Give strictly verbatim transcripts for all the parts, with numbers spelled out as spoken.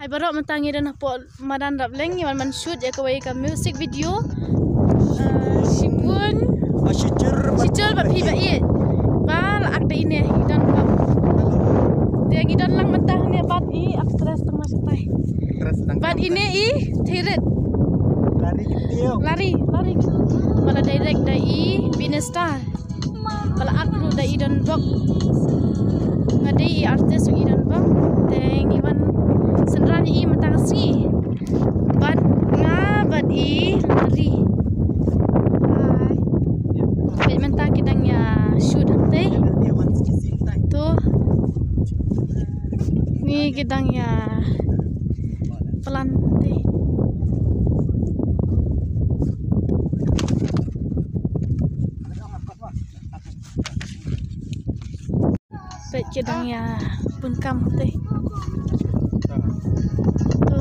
Ai baroh mynta ngi don hapoh madan Rapleng, ngi wan ban shoot ïa kawei ka music video. Eh, shibun. Ba shijur ba shijur ba phi ba ïeit. Ba la ak da ine ngi don ba. Te ngi don lang mynta ne bad i actress tang ma shatai. Actress tang bad ine i Thirit. Lari ki tiok. Lari, lari. Ba la direct da i Binestar. Ba la ak ruh da i Donbok. Nga dei i artist i Donbok. Te ngi wan synran i mynta ka sngi. Bad nga bad i Lari. Hai. Peit mynta ki dang ïa shoot hangtei. To. Ni ki dang ïa plan hangtei. Peit ki dang ïa bun kam te. To.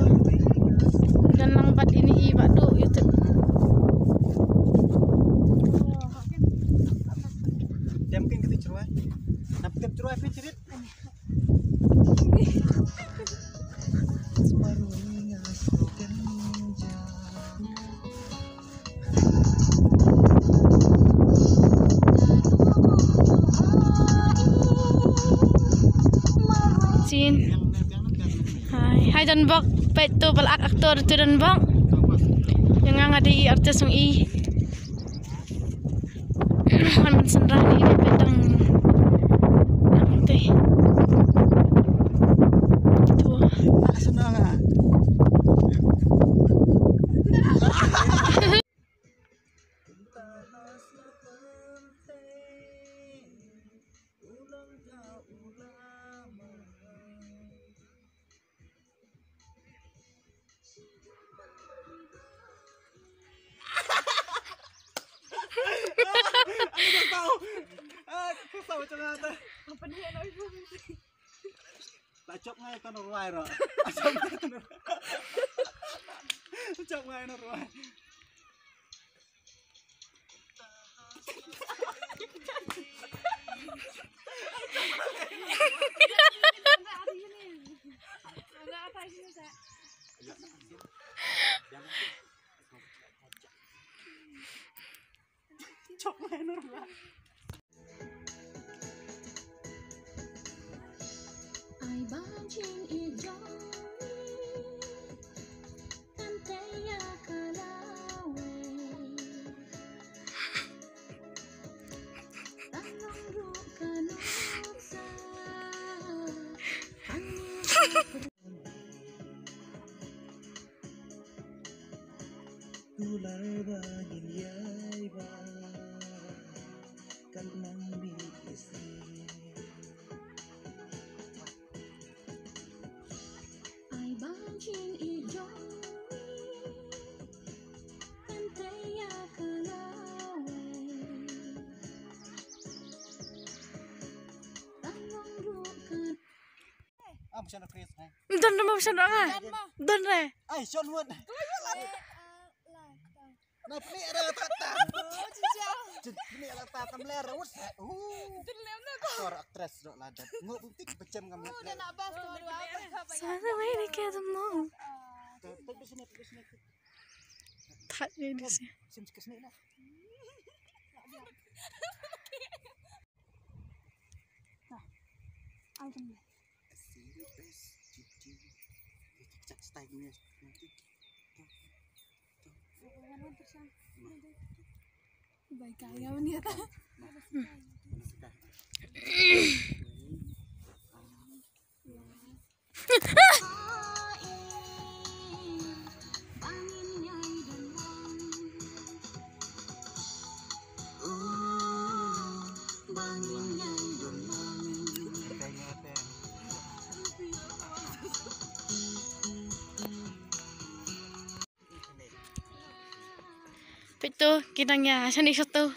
Don lang bad ine i Bah Duh ïa te. Dem kin kati chruai. Nap tem chruai phi chirit. Scene. Hai, hai Donbok, peit to ba la ak actor to Donbok. Ïa nga nga dei i artist jong i. Wan ban synran i dei peit tang nangtei. To. La chop ngai tang ruai ro. La chop ngai tang ruai. La chop ngai tang ruai. Ah, bukan Chris, hai. Don, don, bukan, ah. Don, don, eh. Ai, Sean Wood. Nai pni ada tak tak. Pni ada tak tak meler. Us. Uh. Aktor, aktris dok ladat. Ngok bukti kepecem kami. Sana wei ni ke temu. Tak ini sih. Sim ke sini lah. Nah. Ai kan. Cak style ni. Baik kaya ni. Peit to, ki dang ïa shane shato.